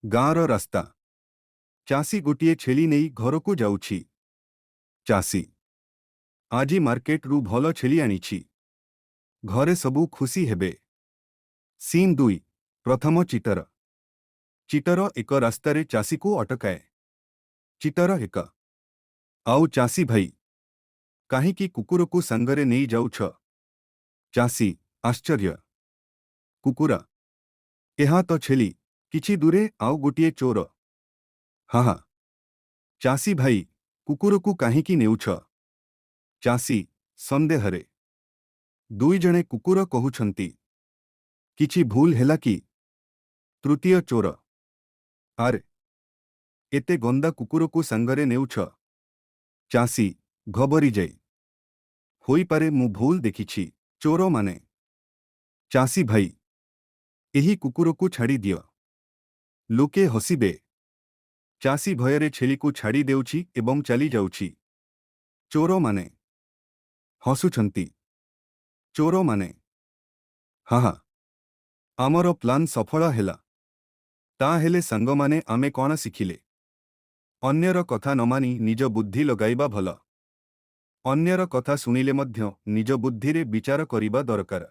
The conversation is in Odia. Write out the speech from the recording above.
ଗାଁର ରାସ୍ତା। ଚାଷୀ ଗୋଟିଏ ଛେଳି ନେଇ ଘରକୁ ଯାଉଛି। ଚାଷୀ: ଆଜି ମାର୍କେଟରୁ ଭଲ ଛେଳି ଆଣିଛି। ଘରେ ସବୁ ଖୁସି ହେବେ। ସିନ୍ 2। ପ୍ରଥମ ଚିଟର। ଚିଟର ଏକ ରାସ୍ତାରେ ଚାଷୀକୁ ଅଟକାଏ। ଚିଟର 1: ଆଉ ଚାଷୀ ଭାଇ, କାହିଁକି କୁକୁରକୁ ସାଙ୍ଗରେ ନେଇ ଯାଉଛ? ଚାଷୀ: ଆଶ୍ଚର୍ଯ୍ୟ! କୁକୁର? ଏହା ତ ଛେଳି। କିଛି ଦୂରେ ଆଉ ଗୋଟିଏ ଚୋର: ହାହା! ଚାଷୀ ଭାଇ, କୁକୁରକୁ କାହିଁକି ନେଉଛ? ଚାଷୀ ସନ୍ଦେହରେ: ଦୁଇ ଜଣେ କୁକୁର କହୁଛନ୍ତି। କିଛି ଭୁଲ ହେଲା କି? ତୃତୀୟ ଚୋର: ଆରେ, ଏତେ ଗନ୍ଦା କୁକୁରକୁ ସାଙ୍ଗରେ ନେଉଛ? ଚାଷୀ ଘବରିଯାଇ: ହୋଇପାରେ ମୁଁ ଭୁଲ ଦେଖିଛି। ଚୋରମାନେ: ଚାଷୀ ଭାଇ, ଏହି କୁକୁରକୁ ଛାଡ଼ିଦିଅ। ଲୋକେ ହସିବେ। ଚାଷୀ ଭୟରେ ଛେଳିକୁ ଛାଡ଼ି ଦେଉଛି ଏବଂ ଚାଲିଯାଉଛି। ଚୋରମାନେ ହସୁଛନ୍ତି। ଚୋରମାନେ: ହାହା, ଆମର ପ୍ଲାନ୍ ସଫଳ ହେଲା। ତାହେଲେ ସାଙ୍ଗମାନେ, ଆମେ କଣ ଶିଖିଲେ? ଅନ୍ୟର କଥା ନ ମାନି ନିଜ ବୁଦ୍ଧି ଲଗାଇବା ଭଲ। ଅନ୍ୟର କଥା ଶୁଣିଲେ ମଧ୍ୟ ନିଜ ବୁଦ୍ଧିରେ ବିଚାର କରିବା ଦରକାର।